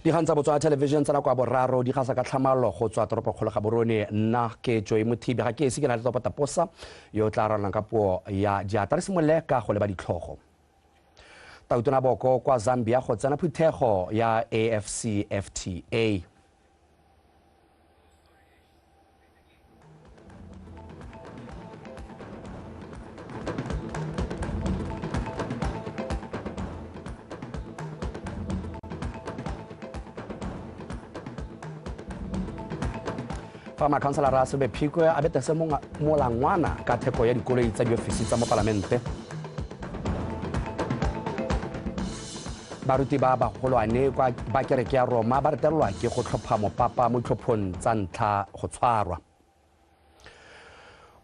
Dikgang tsa Botswana Television tsa nako ya boraro di gasa ka tlhamallo go tswa toropokgolo Gaborone. Nna ke Joy Mothibi, ga ke ese ke na le Topo Taposa yo o tla ralang ka puo ya diatla. Re simolole ka go leba ditlhogo. Tautona Boko kwa Zambia go tsena phuthego ya AfCFTA. Fa makhanselara a Sebe Phikwe a betese molangwana ka theko ya dikoloi tsa diofisi tsa mopalamente. Baruti ba bagolwane kwa ba kereke ya Roma ba retelelwa ke go tlhopha mopapa mo ditlhophong tsa ntlha go tshwarwa.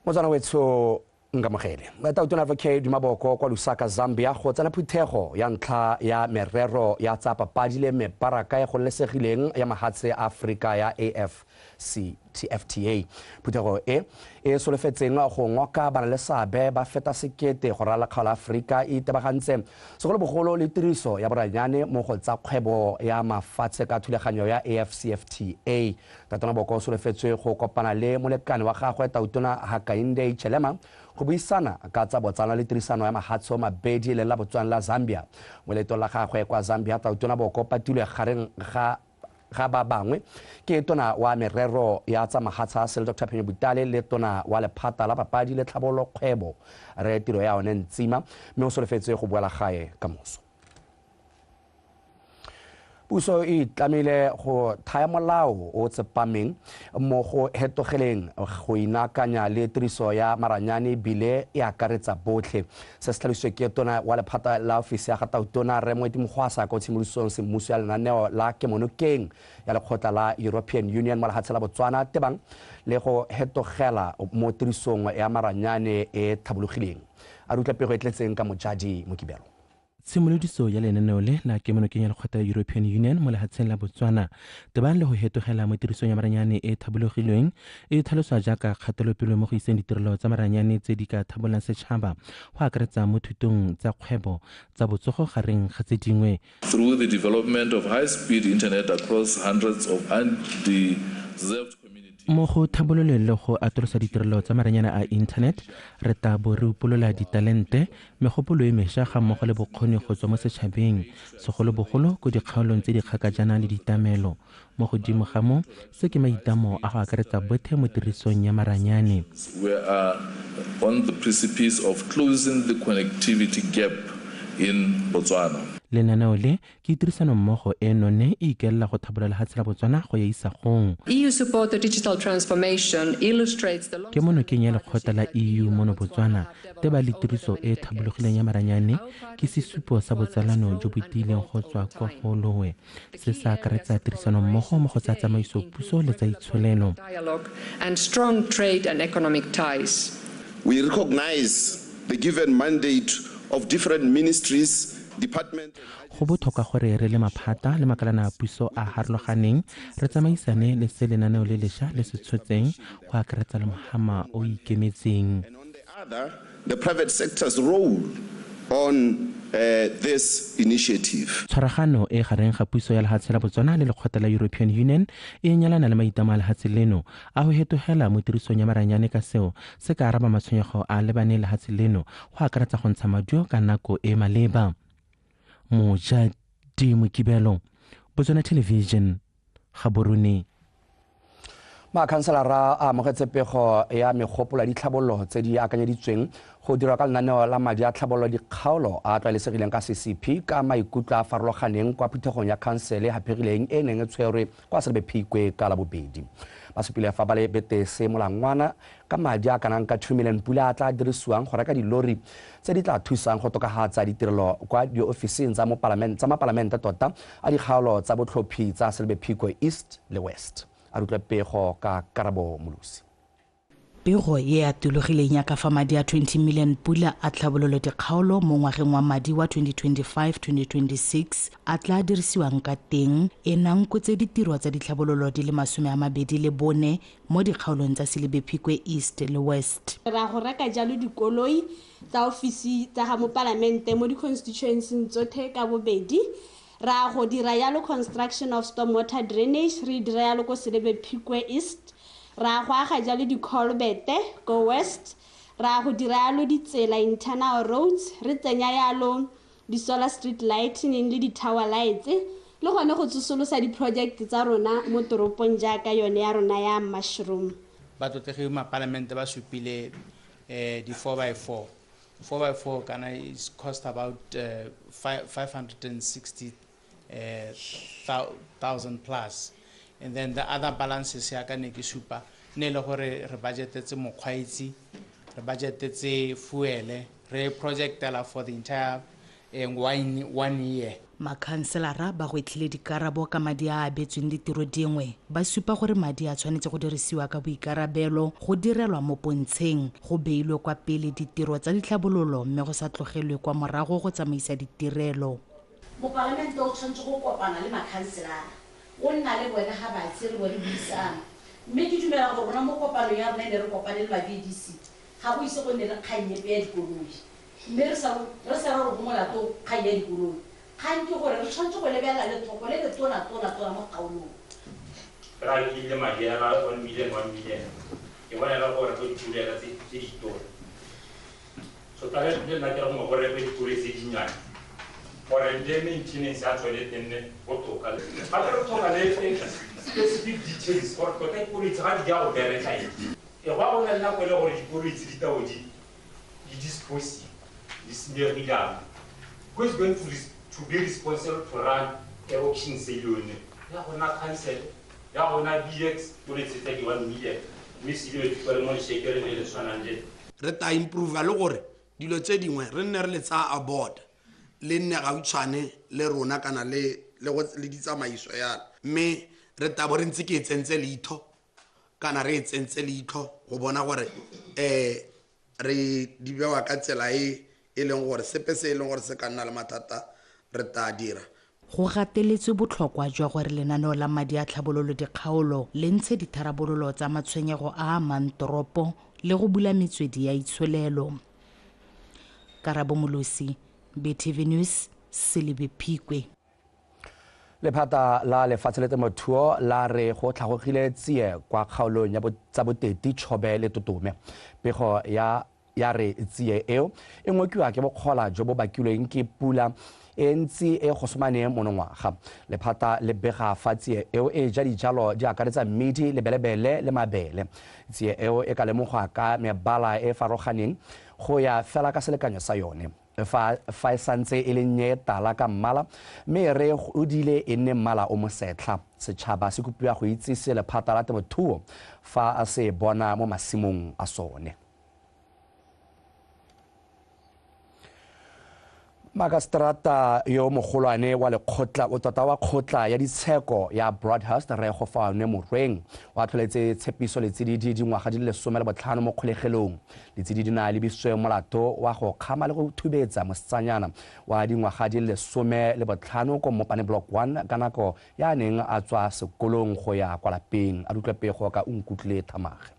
Motswana wetsho nkamogele. Tautona Advocate Duma Boko kwa Lusaka, Zambia go tsena phuthego ya ntlha ya merero ya tsa papadi le mebaraka e gololesegileng ya mahatshe a Afrika ya AfCFTA. Phuthego e e solofetseng go ngoka bana le seabe ba feta sekete go ralala kgaolo ya Afrika e itebagantse segolobogolo le tiriso ya boranyane mo go tsa kgwebo ya mafatshe ka thulaganyo ya AfCFTA. Tautona Boko o solofetswe go kopana le molekane wa gagwe Tautona Hakainde Hichilema go buisana ka tsa botsana le tirisano ya mahatshe mabedi le la Botswana la Zambia. Mo leetong la gagwe kwa Zambia, Tautona Boko patilwe gareng ga ba bangwe ke tona wa merero ya tsa mahatshe a sele Dr Phenyo Butale le tona wa lephata la papadi le tlhabololo kgwebo re tiro ya one Ntsima, mme o solofetse go boela gae ka moso. Puso e itlamile go thaya molao o tsepameng mo go hetogeleng go inaakanya le tiriso ya maranyane bile e akaretsa botlhe. Se se tlhalositswe ke tona wa lephata la ofisi ya ga Tautona Rre Moeti Mohwasa kwa tshimolodisong semmuso ya lenaneo la kemonokeng ya lekgotla la European Union mo lefatsheng la Botswana tebang le go hetogela mo tirisong ya maranyane e tlhabologileng. A re utlwa pego e tletseng ka Mojadi Mokibelo. Tshimolodiso ya lenaneo le la kemonokeng ya lekgotla la European Union mo lefatsheng la Botswana tebang le go hetogela mo tirisong ya maranyane e tlhabologilweng e tlhaloswa jaaka kgatelopele mo go iseng ditirelo tsa maranyane tse di ka tlhabololang setšhaba go akaretsa mo thutong tsa kgwebo tsa botsogo gareng ga tse dingwe. Through the development of high-speed internet across hundreds of undeserved communities. Mo go tlhabololeng le go atolosa ditirelo tsa maranyane a internet, re tla bo re upolola ditalente, megopolo e mešwa ga mmogo le bokgoni go tswa mo setšhabeng, segolobogolo ko dikgaolong tse di kgakajana le ditamelo. Mo godimo ga mo, se ke maitlamo a go akaretsa botlhe mo tirisong ya maranyane. We are on the precipice of closing the connectivity gap in Botswana. Lenaneo le ke tirisanommogo e nonne e ikaelela go tlhabolola lefatshe la Botswana go ya isagong. EU support the digital transformation illustrates the Ke mo nokeng ya lekgotla la EU mono Botswana teba le tiriso e tlhabologileng ya maranyane ke sesupo sa botsalano jo bo tiileng go tswa kwa go lowe. Se se akaretsa tirisanommogo mo go tsa tsamaiso puso le tsa itsholelo. Dialogue and strong trade and economic ties. We recognize the given mandate of different ministries, department. Go botlhokwa gore re le maphata le makalana a puso a harologaneng re tsamaisane le se lenaneo le lešwa le se tshotseng go akaretsa le mohama o ikemetseng. And on the other, the private sector's role on this initiative. Tshwaragano e gareng ga puso ya lefatshe la Botswana le lekgotla la European Union e nyalana le maitlamo a lefatshe leno a go hetogela mo tirisong ya maranyane ka seo se ka araba matshwenyego a lebaneng lefatshe leno go akaretsa go ntsha maduo ka nako e maleba. Mojadi Mokibelo, Botswana Television, Gaborone. Makhanselara a amogetse pego ya megopolo ya ditlhabololo tse di akanyeditsweng go dirwa ka lenaneo la madi a tlhabololo dikgaolo a tlwaelesegileng ka CCP ka maikutlo a farologaneng kwa phuthegong ya khansele e haphegileng e neng e tshwerwe kwa Selebi Phikwe ka Labobedi. Ba supile fa ba le betese molangwana ka madi a kanang ka 2 million pula a tla dirisiwang go reka dilori tse di tla thusang go tokafatsa ditirelo kwa diofising tsa mapalamente tota a dikgaolo tsa botlhophi tsa Selebi Phikwe East le West. A re utlwe pego ka Karabo Molosi. Pego e atologileng ya ka fa madi a 20 million pula a tlhabololo dikgaolo mo ngwageng wa madi wa 2025-2026 a tla dirisiwang ka teng e nankotse ditiro tsa ditlhabololo di le 24 mo dikgaolong tsa Selebi Phikwe East le West. Ra go reka jalo dikoloi tsa ofisi tsa ga mopalamente mo di-constituency tsotlhe ka bobedi. Ra go dira yalo construction of stormwater drainage, re dira yalo ko Selebi Phikwe East. Ra go aga jalo di-culvert ko West. Ra go dira yalo ditsela, internal roads, re tsenya yalo di-solar street lighting le di-tower lights, le gone go tsosolosa di-project tsa rona mo toropong jaaka yone ya rona ya mushroom. Batlotlegi mapalamente ba supile di 4x4. 4x4 kana is cost about 560,000 plus, and then the other balances ya ka ne ke supa ne le gore re budgetetse mokgwaetsi, re budgetetse fuel, re projectela for the entire one year. Makhanselara ba gwetlhile dikarabo ka madi a abetsweng ditiro dingwe, ba supa gore madi a tshwanetse go dirisiwa ka boikarabelo, go direlwa mo pontsheng, go beilwe kwa pele ditiro tsa ditlhabololo mme go sa tlogelwe kwa morago go tsamaisa ditirelo. Mopalamente o tshwanetse go kopana le makhanselara, o nna le bone ga ba tse re bone buisana, mme ke dumela gore rona mo kopanong ya rona e ne re kopane le ba VDC, ga go ise go nne le kgang epe ya dikoloi, mme re sa re go molato kgang ya dikoloi. Kgang ke gore re tshwanetse go lebelela lethoko le le tona-tona-tona mo kgaolong. Re akile madi a 1 million, 1 million. Ke bona e le gore go dipulela tse ditona. So tla le nna ke re gongwe go rekwe dikoloi tse dinnyane gore le maintenance ya tsone e nne botoka. Gape re tlhoka le specific details gore tota dikoloi tse ga di ja go bereka eng. E go a go na le nako e le gore dikoloi tse di tao di disposive, di senyegile. Who is going to be responsible to run a auction sale yone? Ya gona council, ya gona BX, koloi tse tsa di 1 million, mme se dilo di le mo lešekere le le tshwanang le. Re tla improve le gore dilo tse dingwe re nne re le tsaya aboard, le nne gautshwane le rona kana le ditsamaiso yalo, mme re tla bo re ntse ke e tsentse leitlho kana re e tsentse leitlho go bona gore re di bewa ka tsela e e leng gore sepe se e leng gore se ka nna le mathata re tla dira. Go gateletswe botlhokwa jwa gore lenaneo la madi a tlhabololo dikgaolo le ntshe ditharabololo tsa matshwenyego a amang toropo le go bula metswedi ya itsholelo. Karabo Molosi, BTV News, Selebi Phikwe. Lephata la lefatshe le temothuo la re go tlhagogile tsie kwa kgaolong ya tsa Boteti, Chobe le Totome. Pego ya re tsie eo e ngokiwa ke bokgola jo bo bakilweng ke pula e ntsi e gosomaneng monongwaga. Lephata le bega fa tsie eo e ja dijalo di akaretsa mmidi, lebelebele le mabele. Tsie eo e ka lemogwa ka mebala e farologaneng go ya fela ka selekanyo sa yone. Fa e santse e le nnye tala ka mmala, mme re o dile e nne mmala o mosetlha. Setšhaba se kopiwa go itsise lephata la temothuo fa a se bona mo masimong a sone. Makaseterata yo mogolwane wa lekgotla o tota wa kgotla ya ditsheko ya Broadhurst, Rre Gofaone Morweng, o atlholetse Tshepiso Letsididi dingwaga di le 15 mo kgolegelong. Letsididi na lebisitswe molato wa go kgama le go thubetsa mosetsanyana wa dingwaga di le 15 ko Mopane Block 1 ka nako ya neng a tswa sekolong go ya kwa lapeng. A utlwe pego ka Nkutlwe Thamage.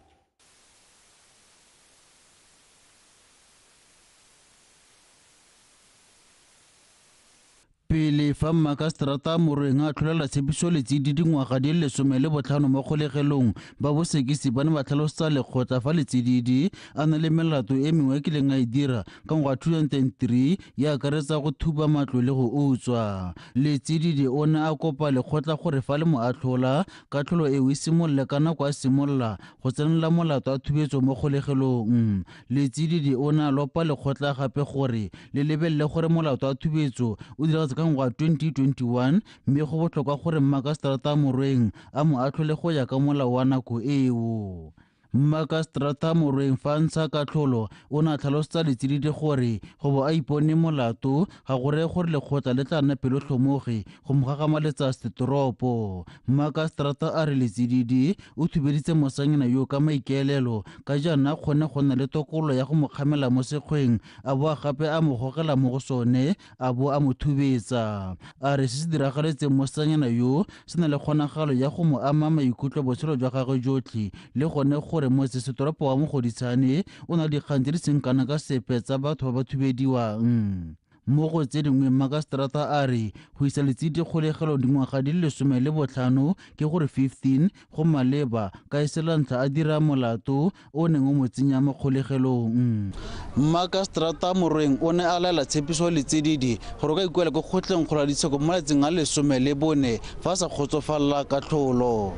Pele fa Makaseterata Morweng a tlholela Tshepiso Letsididi dingwaga di le 15 mo kgolegelong, ba bosekisi ba ne ba tlhalosetsa lekgotla fa Letsididi a na le melato e mengwe e kileng a e dira ka ngwaga 2003 ya akaretsa go thuba matlo le go utswa. Letsididi o ne a kopa lekgotla gore fa le mo atlhola, katlholo eo e simolole ka nako a simolola go tsenela molato a thubetso mo kgolegelong. Letsididi o ne a lopa lekgotla gape gore le lebelele gore molato a thubetso o diragatse ka ngwaga 2021, mme go botlhokwa gore Makaseterata Morweng a mo atlhole go ya ka molao wa nako eo. Makaseterata Morweng fa a ntsha katlholo o ne a tlhalosetsa Letsididi gore go bo a ipone molato ga go reye gore lekgotla le tla nna pelotlhomogi go mo gagamaletsa setoropo. Makaseterata a re Letsididi o thubeditse mosanyana yo ka maikaelelo ka jaana a kgone go nna le tokololo ya go mo kgamela mo sekgweng, a bo a gape a mo gogela mo go sone a bo a mo thubetsa. A re se se diragaletseng mosanyana yo se na le kgonagalo ya go mo ama maikutlo botshelo jwa gagwe jotlhe, le gone gore motsesetoropo wa Mogoditshane o na le dikgang tse di seng kana ka sepe tsa batho ba ba thubediwang. Mo go tse dingwe makaseterata a re go isa Letshidi kgolegelong dingwaga di le 15 ke gore 15 go maleba ka e se la ntlha a dira molato o neng o mo tsenya mo kgolegelong. Makaseterata Morweng o ne a laela Tshepiso Letsididi gore o ka ikuela ko kgotleng kgolo ya ditsheko mo malatsing a 14 fa a sa kgotsofalela katlholo.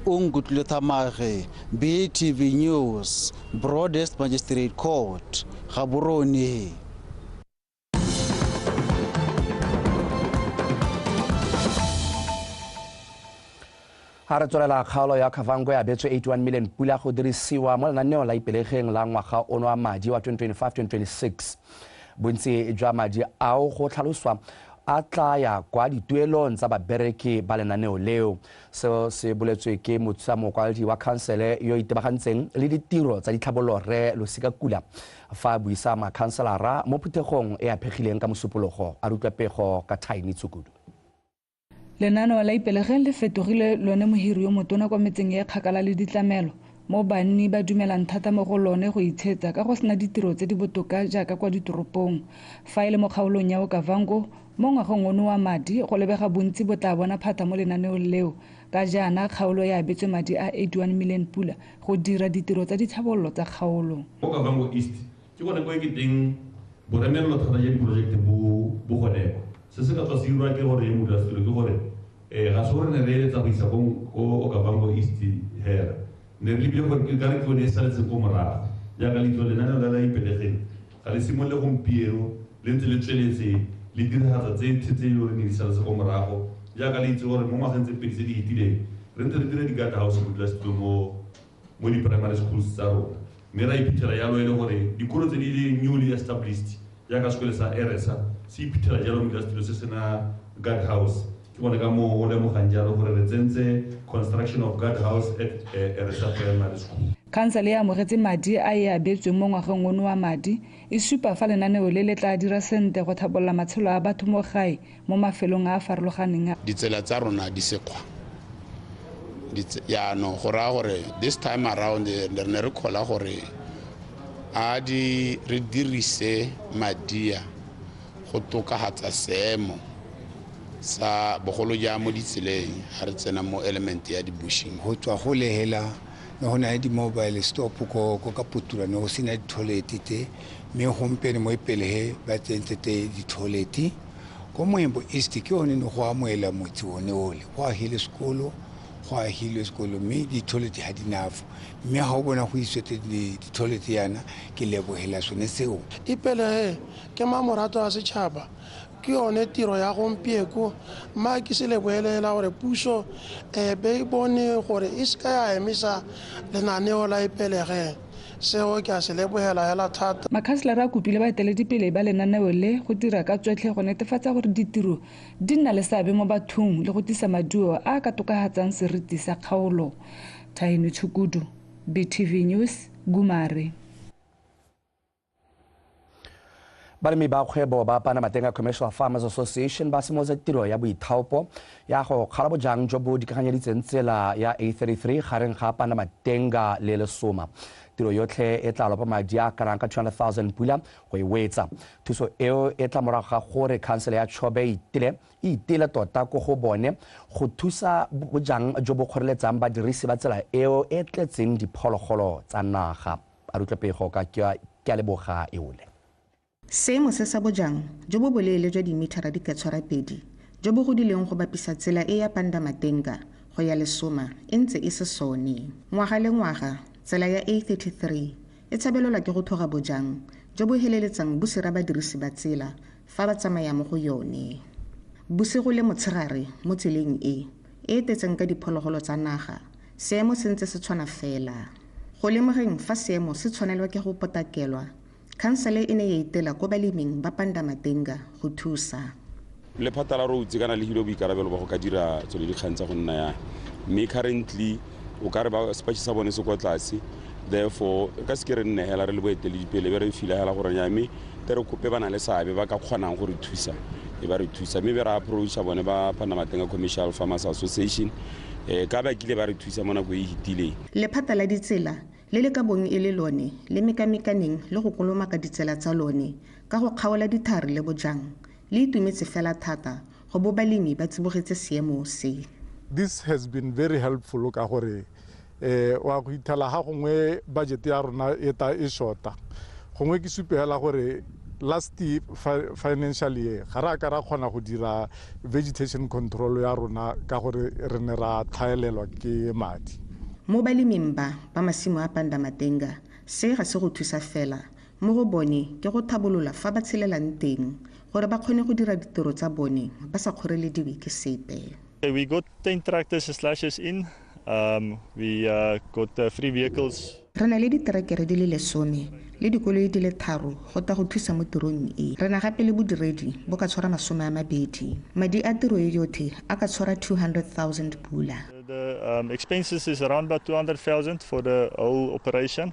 O Nkutlwile Thamage, BTV News, Broadest Magistrate Court, Gaborone. Ha re tswelela kgaolo ya Okavango ya abetswe 81 million pula go dirisiwa mo lenaneong la Ipelegeng la ngwaga ono wa madi wa 2025-2026. Bontsi jwa madi ao go tlhaloswa a tla ya kwa dituelong tsa babereki ba lenaneo leo. Seo se boletswe ke mothusa mokwaledi wa khansele yo itebagantseng le ditiro tsa ditlhabololo Rre Losika Kula fa a buisa makhanselara mo phuthegong e a phegileng ka Mosupologo. A re utlwa pego ka Tiny Tshukudu. Lenaneo la Ipelegeng le fetogile lone mohiri yo motona kwa metseng e kgakala le ditlamelo mo banni ba dumelang thata mo go lone go itshetsa ka go sena ditiro tse di botoka jaaka kwa ditoropong. Fa e le mo kgaolong ya Okavango mo ngwageng ono wa madi go lebega bontsi bo tla bona phata mo lenaneong leo ka jaana kgaolo ya abetswe madi a 81 million pula go dira ditiro tsa ditlhabololo tsa kgaolo. Okavango East ke gone ko e ke teng boremelelo thata ja diprojekte bo gone. Se se ka tswa se dirwa ke gore modulasetulo ke gore ga se gore ne re eletsa go isa ko Okavango East hela. Ne re lebile gore ke ka re ke yone e saletseng ko morago. Jaaka leitso lenaneo la Ipelegeng ga le simolole gompieno le ntse le tsweletse le diragatsa tse e le gore ne di saletse ko morago. Jaaka le itse gore mo ngwageng tse pedi tse di fetileng re ntse re dira di-guard house modulasetulo mo di-primary schools tsa rona. Mme ra iphitlhela jalo e le gore dikolo tse di le newly established jaaka sekolo sa Eresa se iphitlhela jalo modulasetulo se sena guard house. Ke gone ka moo o lemogang jalo gore re tsentse construction of guard house at Eresa Primary School. Khansele e amogetse madi a e abetsweng mo ngwageng ono wa madi e supa fa lenaneo le le tla dira sentle go tlhabolola matshelo a batho mo gae mo mafelong a a farologaneng. Ditsela tsa rona di sekgwa. Jaanong go raya gore this time around re ne re kgola gore a di re dirise madi a go tokafatsa seemo sa bogolo jang mo ditseleng ga re tsena mo element ya dibushing. Go tswa go lehela ne go na le di-mobile stop ko ka Putura ne go sena di-toilet te mme gompieno mo Ipelege ba tsentse te di-toilet. Ko Moembo East ke one ne go amoela motse one ole go agile sekolo mme di-toilet ga di nafo mme ga o bona go iswetse di-toilet yana ke lebogela sone seo. Ipelege ke mamorato a setšhaba ke yone tiro ya gompieko mma ke se leboelela gore puso be e bone gore e se ka ya emisa lenaneo la Ipelegeng. Seo ke a se lebogela hela thata. Makhanselara a kopile baeteledipele ba lenaneo le go dira ka tsotlhe go netefatsa gore ditiro di nna le seabe mo bathong le go tlisa maduo a a ka tokafatsang seriti sa kgaolo. Thaino Tshukudu, BTV News, Gumare. Balemi ba kgwebo ba Pandamatenga Commercial Farmers Association ba simolotse tiro ya boithaopo ya go kgala bojang jo bo dikaganyeditseng tsela ya A33 gareng ga Pandamatenga le Lesoma. Tiro yotlhe e tla lopa madi a kanang ka 200,000 pula go e wetsa. Thuso eo e tla morago ga gore khansele ya Chobe e itele tota ko go bone go thusa bojang jo bo kgoreletsang badirisi ba tsela eo e tletseng diphologolo tsa naga. A re utlwe pego ka ke a leboga eole. Seemo se sa bojang jo bo boleele jwa dimithara di ka tshwara 2 jo bo godileng go bapisa tsela e ya Pandamatenga go ya Lesoma e ntse e se sone. Ngwaga le ngwaga tsela ya A33 e tshabelelwa ke go tlhoga bojang jo bo heleletsang bo sira badirisi ba tsela fa ba tsamaya mo go yone. Bosigo le motshegare mo tseleng e e tetseng ka diphologolo tsa naga seemo se ntse se tshwana fela. Go lemogeng fa seemo se tshwanelwa ke go potakelwa, khansele e ne ya itela ko baleming ba Pandamatenga go thusa. Lephata la roads kana le hilo boikarabelo ba go ka dira tsone dikgang tsa go nna ya mme currently o ka re ba sepatšhe sa bone se kwa tlase, therefore ka se ke re nne hela re le boeteledipele be re fila hela gore nya mme te re kope ba na le seabe ba ka kgonang go re thusa e ba re thusa mme be re approacha bone ba Pandamatenga Commercial Farmers Association ka ba kile ba re thusa mo nako e fetileng. Lephata la ditsela le le ka bong e le lone le mekamekaneng le go kolomaka ditsela tsa lone ka go kgaola dithare le bojang le itumetse fela thata go bo balemi ba tsibogetse seemo se. This has been very helpful ka gore wa go ithela ga gongwe budget ya rona e ta e shorta. Gongwe ke supela gore last financial year ga re a ka ra kgona go dira vegetation control ya rona ka gore re ne ra tlhaelelwa ke madi. Mo baleming ba ba masimo a Pandamatenga se ga se go thusa fela mo go bone ke go thabolola fa ba tshelelang teng gore ba kgone go dira ditiro tsa bone ba sa kgorelediwe ke sepe. We got 10 tractors slashes in. We got 3 vehicles. Re na le diterekere di le 10 le dikoloi di le 3 go tla go thusa mo tirong e. Re na gape le bodiredi bo ka tshwara 20. Madi a tiro e yotlhe a ka tshwara 200,000 pula. The expenses is around about 200,000 for the whole operation.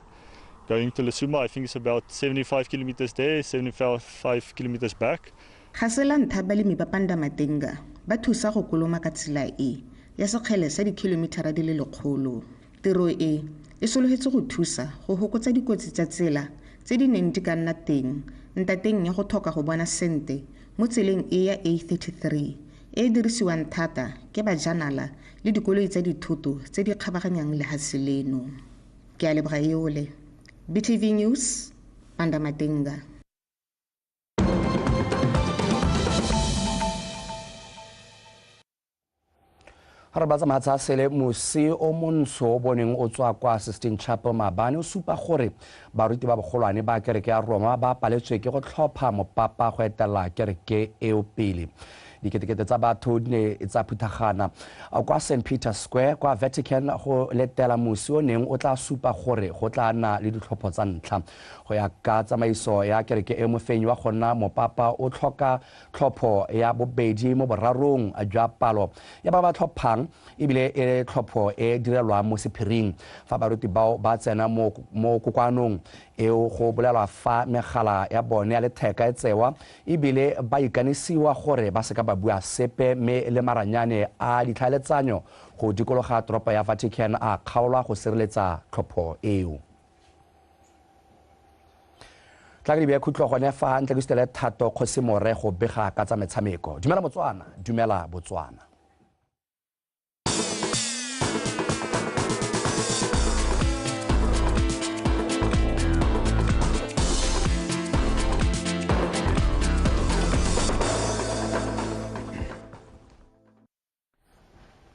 Going to Lesoma, I think it's about 75 kilometers there, 75 kilometers back. Ga se la ntlha balemi ba Pandamatenga ba thusa go koloma ka tsela e ya sekgele sa dikilometara di le 100. Tiro e e sologetse go thusa go hokotsa dikotsi tsa tsela tse di neng di ka nna teng ntateng ya go tlhoka go bona sente mo tseleng e ya A33 e e dirisiwang thata ke bajanala le dikoloi tsa dithoto tse di kgabaganyang lehatshe leno. Ke a leboga eole. BTV News, Pandamatenga. Re ba tsamaya tsa sele mosi o montsho o boneng o tswa kwa Sistine Chapel maabane o supa gore baruti ba bogolwane ba kereke ya Roma ba paletswe ke go tlhopha mopapa go etela kereke eo pele. Diketekete tsa batho di ne tsa phuthagana kwa St Peter's Square kwa Vatican go letela mosi o neng o tla supa gore go tla nna le ditlhopho tsa ntlha. Go ya ka tsamaiso ya kereke e mofenyi wa go nna mopapa o tlhoka tlhopho ya bobedi mo borarong jwa palo ya ba ba tlhophang ebile e tlhopho e direlwang mo sephiring. Fa baruti bao ba tsena mo kokwanong eo go bolelwa fa megala ya bone ya letheka e tsewa ebile ba ikanisiwa gore ba seka ba bua sepe mme le maranyane a ditlhaeletsanyo go dikologa toropo ya Vatican a kgaolwa go sireletsa tlhopho eo. Tla ke di bea khutlo gone fa ntle ke sutele Thato Kgosimore go bega ka tsa metshameko. Dumela Motswana, dumela Botswana.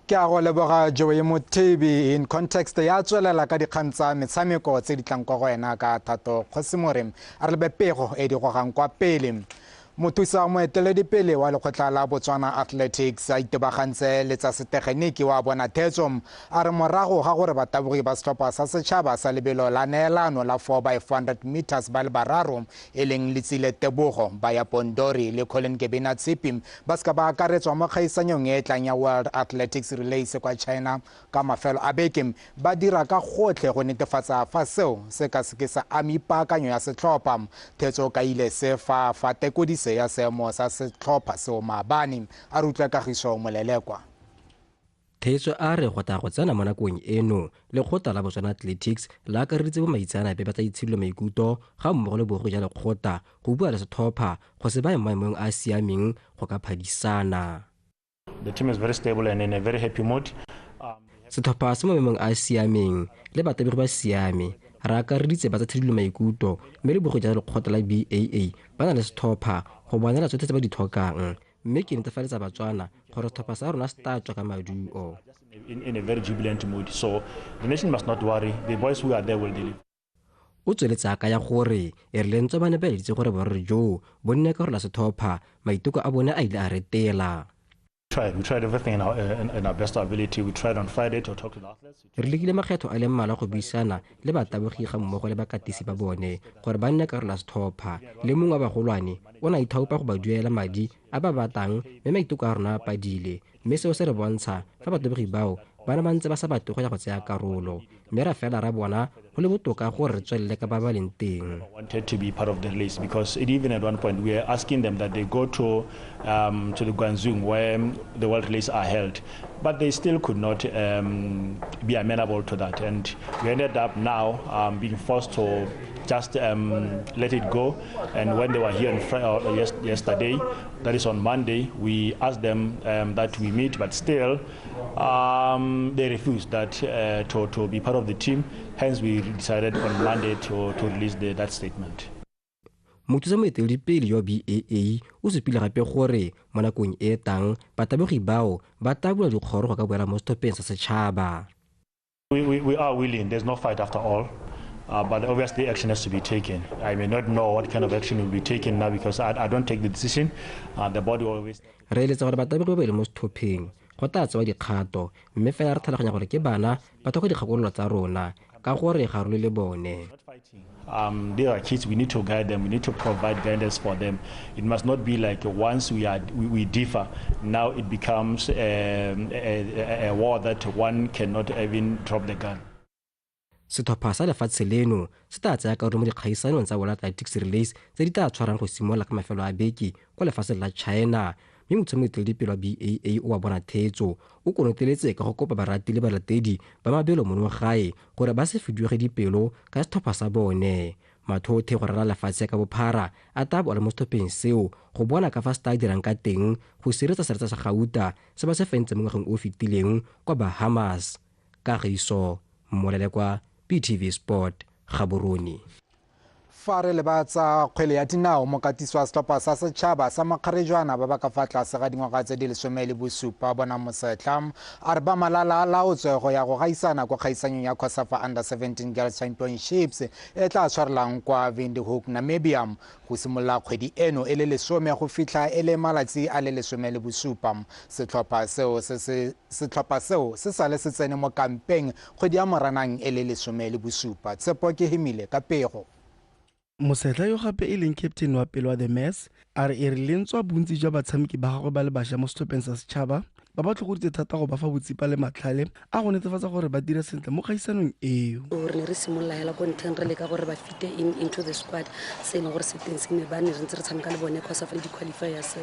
Ke a go leboga Joey Mothebi. In context ya tswelela ka dikgang tsa metshameko tse di tlang kwa go wena ka Thato Kgosimore. A re lebe pego e di gogang kwa pele. Mothusa moeteledipele wa lekgotla la Botswana Athletics a itebagantse le tsa setegeniki wa bona Thetso a re morago ga gore batabogi ba setlhopha sa setšhaba sa lebelo la neelano la 4x400 meters ba le bararo e leng Letsile Tebogo ba ya Pondori le Colin Kebina Tshipi ba seka ba akaretswa mo kgaisanyong e tlang ya World Athletics Relays kwa China ka mafelo a beke ba dira ka gotlhe go netefatsa fa seo se ka seke sa ame paakanyo ya setlhopha. Thetso ka ile se fa fa tekodi ya seemo sa setlhopha seo maabane. A re utlwa Kagiso Molelekwa. Thetso a re go tla go tsena mo nakong eno lekgotla la Botswana Athletics la akareditse bomaitseanape ba tsa itshidilo maikutlo ga mmogo le bogogi jwa lekgotla go bua le setlhopha go se baye mo maemong a a siameng go ka phadisana. The team is very stable and in a very happy mood. Setlhopha se mo maemong a a siameng le batabegi ba siame. Re akareditse ba tsa tshidilo maikutlo mme le bogogi jwa lekgotla la BAA ba na le setlhopha go bonela tsotlhe tse ba di tlhokang mme ke netefaletsa Batswana gore setlhopha sa rona se tla tswa ka maduo. In a very jubilant mood, so the nation must not worry, the boys who are there will deliver. O tsweletse a kaya gore e rile ntswa ba ne ba eleditse gore borre joo bo nne karolo ya setlhopha maiteko a bone a ile a retela. We tried everything in our best ability. We tried on Friday to talk to the athletes. Re lekile makgetho a le mmalwa go buisana le batabogi ga mmogo le bakatisi ba bone gore ba nne karolo ya setlhopha. Le mongwe wa bagolwane o ne a ithaopa go ba duela madi a ba batlang mme maiteko a rona a padile mme seo se re bontsha fa batabogi bao ba ne ba ntse ba sa batle go ya go tsaya karolo mme ra fela ra bona go le botoka gore re tswelele ka ba ba leng teng. Wanted to be part of the release because even at one point we were asking them that they go to the Guangzhou where the world relays are held, but they still could not be amenable to that, and we ended up now being forced to just let it go. And when they were here on yesterday, that is on Monday, we asked them that we meet, but still they refused that to be part of the team. Hence, we decided on Monday to release that statement. Mothusa moeteledipele jwa BAA o supile gape gore mo nakong e e tlang batabogi bao ba tla bula dikgoro go ka boela mo setlhopheng sa setšhaba. We are willing. There's no fight after all. But obviously action has to be taken. I may not know what kind of action will be taken now because I don't take the decision. The body always... Re eletsa gore batabogi ba boele mo setlhopheng go tla tsewa dikgato mme fela re tlhaloganya gore ke bana ba tlhoka dikgakololo tsa rona ka gore ga re le bone. These are kids. We need to guide them. We need to provide guidance for them. It must not be like once we differ, now it becomes a war that one cannot even drop the gun. Setlhopha sa lefatshe leno se tla tsaya karolo mo dikgaisanong tsa World Athletics Relays tse di tla tshwarang go simolola ka mafelo a beke kwa lefatsheng la China. Mme mothusa moeteledipele wa BAA o wa bona theetso o konoteletse ka go kopa barati le balatedi ba mabelo mono gae gore ba se fuduege dipelo ka setlhopha sa bone. Mathothe go rala lefatshe ka bophara a tla bo a le mo setlhopheng seo go bona ka fa se tla dirang ka teng go sireletsa seretsa sa gauta se ba se fentse mo ngwageng o fetileng kwa Bahamas. Kagiso Mmolele kwa BTV Sport, Gaborone. Fa re lebatsa kgwele ya dinao, mokatisi wa setlhopha sa setšhaba sa makgarejwana ba ba ka fa tlase ga dingwaga tse di 17 bona Mosetlha a re ba malala a laotswe go ya go gaisana kwa kgaisanyong ya COSAFA Under 17 Girls Championships e tla tshwarelang kwa Windhoek, Namibia go simolola kgwedi eno e le 10 go fitlha e le malatsi a le 17. Setlhopha seo se sale se tsene mo kampeng kgwedi ya Moranang e le 17. Tshepo ke Hemile ka pego. Mosetlha yo gape e leng captain wa pele wa The Mess a re e re lentswa bontsi jwa batshameki ba gagwe ba le bašwa mo setlhopheng sa setšhaba ba ba tlhokoditse thata go ba fa botsipa le matlhale a go netefatsa gore ba dira sentle mo kgaisanong eo. Re ne re simolola hela ko ntlheng re leka gore ba fite into the squad se e leng gore se teng se ne ba ne re ntse re tshameka le bone COSAFA le di-qualifiers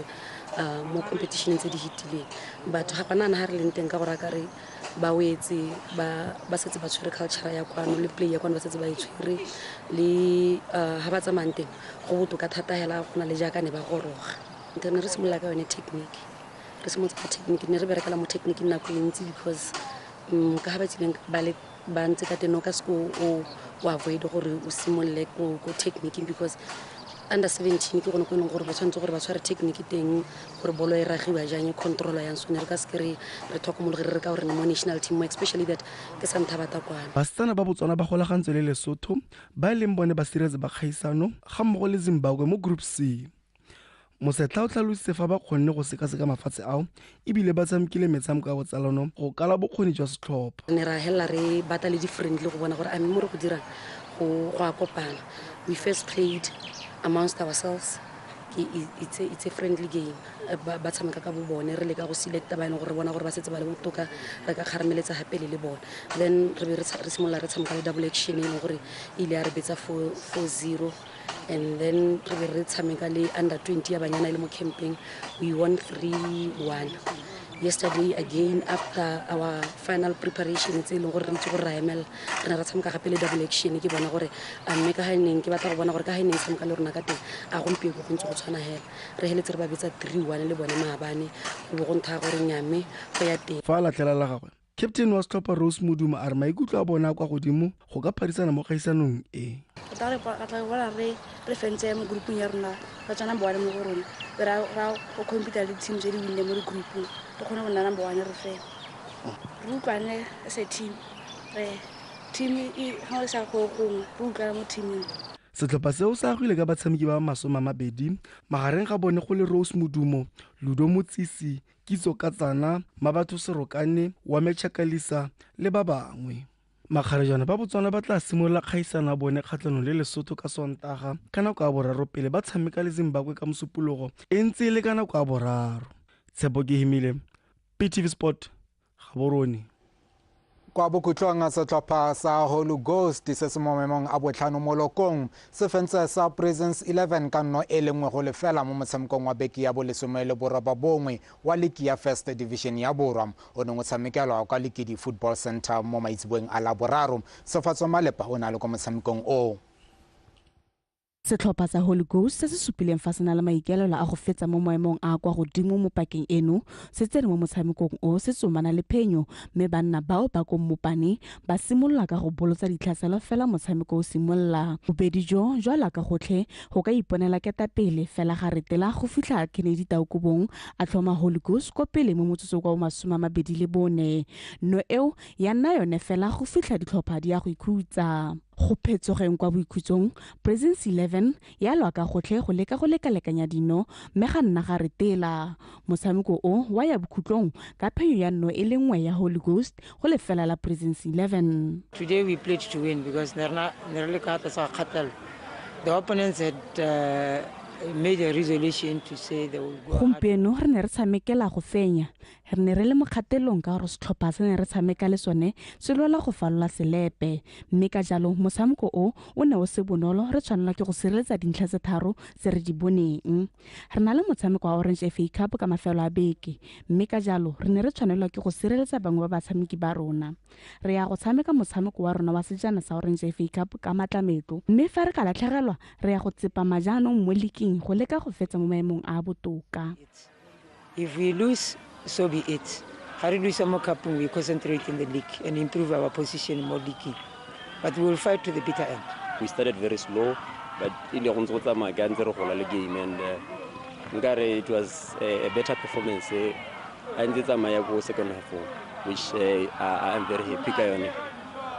mo competitioneng tse di hitileng. Batho ga gona ha re leng teng ka gore a ka re ba wetse ba setse ba tshwere culture ya kwano le play ya kwano ba setse ba e tshwere le ha ba tsamayang teng go botoka thata hela go na le jaaka ne ba goroga. Re ne re simolola ka yone technique, re simolotse ka technique, ne re berekela mo technique nako e ntsi because ka ha ba tsileng ba le ba ntse ka teng o ka seke o avoid gore o simolole ko technique because under 17 ke gone ko e leng gore ba tshwanetse gore ba tshware technique teng gore bolo e ragiwa jang e control-wa yang, so ne re ka seke re tlhokomologe re ka gore mo national team especially that ke sa ntha bata kwana. Basetsana ba Botswana ba golagantswe le Lesotho ba e leng bone ba siretse ba kgaisano ga mmogo le Zimbabwe mo Group C. Mosetlha o tlhalositse fa ba kgonne go sekaseka mafatshe ao ebile ba tshamekile metshameko ya botsalano go kala bokgoni jwa setlhopha. Ne ra helela re batla le di-friendly go bona gore a mme mo re go dirang go a kopana. We first played amongst ourselves. It's a friendly game. Ba tshameka ka bo bone re leka go selecta ba e leng gore bona gore ba setse ba le botoka re ka kgarameletsa gape le bone. Then re be re simolola re tshameka le double action e leng gore e ile ya re betsa 4-0 and then re be re tshameka le under 20 ya banyana e le mo camping, we won 3-1. Yesterday again after our final preparation tse e leng gore re ntse gore ra emela re ne ra tshameka gape le double action ke bona gore a mme ka ga neng ke batla go bona gore ka ga neng tshameka le rona ka teng a gompieno go ntse go tshwana hela re heletse re ba betsa 3-1 le bone maabane go bo go ntha gore nyame go ya teng. Fa latlhela la gagwe captain wa setlhopha Rose Moduma a re maikutlo a bona kwa godimo go ka phadisana mo kgaisanong e. Re tla bona re fentse mo groupung ya rona ba tswa number 1 mo go rona ra go compete le team tse di winne mo di-groupung re kgone go nna number 1 re fela re utlwane as a team re team e ga o sa go gongwe re utlwana mo teaming. Setlhopha seo se agile ka batshameki ba 20 magareng ga bone go le Rose Modumo, Ludo Motsisi, Kitso Katsana, Mabatho Serokane, Wame Chakalisa le ba bangwe. Makgarejwana ba Botswana ba tla simolola kgaisano ya bone kgatlhanong le Lesotho ka Sontaga ka nako ya 3 pele ba tshameka le Zimbabwe ka Mosupologo e ntse e le ka nako ya 3. Tshepo ke Hemile, BTV Sport, Gaborone. Kwa bokhutlong setlhopha sa Holy Ghost se se mo maemong a botlhano mo lokong se fentse sa Prisons 11 ka 1-0 mo motshamekong wa beke ya bo 19 wa liki ya First Division ya Borwa o neng o tshamekelwa kwa Likidi Football Center mo maitseboeng a Laboraro. Sefatso Malepa o ne a le kwa motshamekong oo. Setlhopha sa Holy Ghost se se supileng fa se na le maikaelelo a go fetsa mo maemong a kwa godimo mo pakeng eno se tsene mo motshamekong o se tsomana le phenyo, mme banna bao ba ko Mmopane ba simolola ka go bolotsa ditlhaselo fela motshameko o simolola. Bobedi jo jwa laka gotlhe go ka iponela ketapele fela ga retela go fitlha Kennedy Taukobong a tlhoma Holy Ghost ko pele mo motsotsong wa 24. No eo ya nna yone fela go fitlha ditlhopha di ya go ikhutsa. Go phetsogeng kwa boikhutsong, Prisons 11 ya lwa ka gotlhe go leka go lekalekanya dino, mme ga nna ga retela. Motshameko o wa ya bokhutlong ka phenyo ya 0-1 ya Holy Ghost go lefela la Prisons 11. Today we pledged to win because the opponents had made a resolution to say they will go. Gompieno re ne re tshamekela go fenya. Re ne re le mo kgatelong ka gore setlhopha se ne re tshameka le sone se lwela go falola selepe, mme ka jalo motshameko o o ne o se bonolo, re tshwanelwa ke go sireletsa dintlha tse tharo tse re di boneng. Re na le motshameko wa Orange FA Cup ka mafelo a beke, mme ka jalo re ne re tshwanelwa ke go sireletsa bangwe ba batshameki ba rona. Re ya go tshameka motshameko wa rona wa sejana sa Orange FA Cup ka matlametlo, mme fa re ka latlhegelwa re ya go tsepama jaanong mo leaking go leka go fetsa mo maemong a botoka. If we lose, so be it. Ga re lose mo cupong, we concentrate in the league and improve our position more league. But we will fight to the bitter end. We started very slow, but in the go tsamaya ka ntse re gola le game, and nkare it was a better performance. A ntse tsamaya ko second half, which I am very happy ka yone.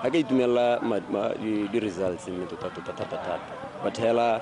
A ka itumela di results mme tota tota thata thata. But hela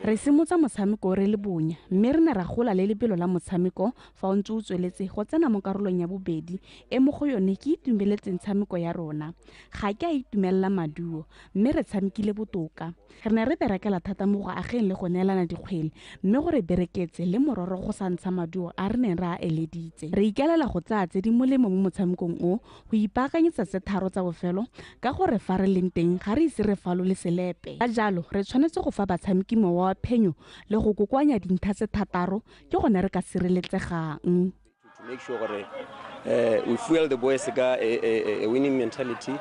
Re simotsa motshameko re le bonya, mme re ne ra gola le lebelo la motshameko fa o ntse o tsweletse go tsena mo karolong ya bobedi e mo go yone ke itumeletseng tshameko ya rona. Ga ke a itumelela maduo, mme re tshamekile botoka. Re ne re berekela thata mo go ageng le go neelana dikgwele, mme go re bereketse le mororo go sa ntsha maduo a re neng re a eleditse. Re ikaelela go tsaya tse di molemo mo motshamekong o go ipaakanyetsa tse tharo tsa bofelo ka gore fa re leng teng ga re ise re falole selepe. Ka jalo re tshwanetse go fa batshameki mowa wa phenyo le go kokoanya dintlha tse thataro ke gone re ka sireletsegang. To make sure gore we fuel the boys ka a winning mentality,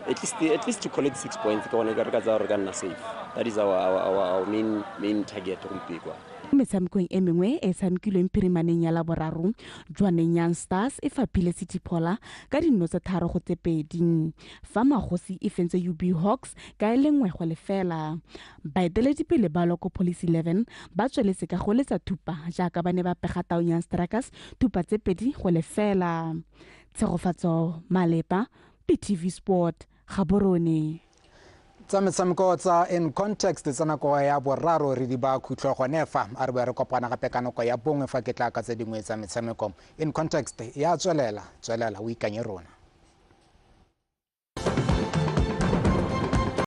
at least to collect 6 points ka gone re ka tsaya gore ka nna safe. That is our main target gompieno. Metshamekong e mengwe e tshamekilweng phirimaneng ya Laboraro, Jwaneng Young Stars e fapile City Pola ka 3-2, fa Magosi e fentse UB Hawks ka 1-0. Baeteledipele ba Loco Police 11 ba tsweletse ka go letsa thupa jaaka ba ne ba pega Taung Young Strikers thupa tse 2-0. Tshegofatso Malepa, PTV Sport, Gaborone. Tsa metshameko tsa In Context tsa nako ya boraro re di ba khutlo gone fa a re bo re kopana gape ka nako ya bongwe fa ke tla ka tse dingwe tsa metshameko. In Context ya tswelela o ikanye rona.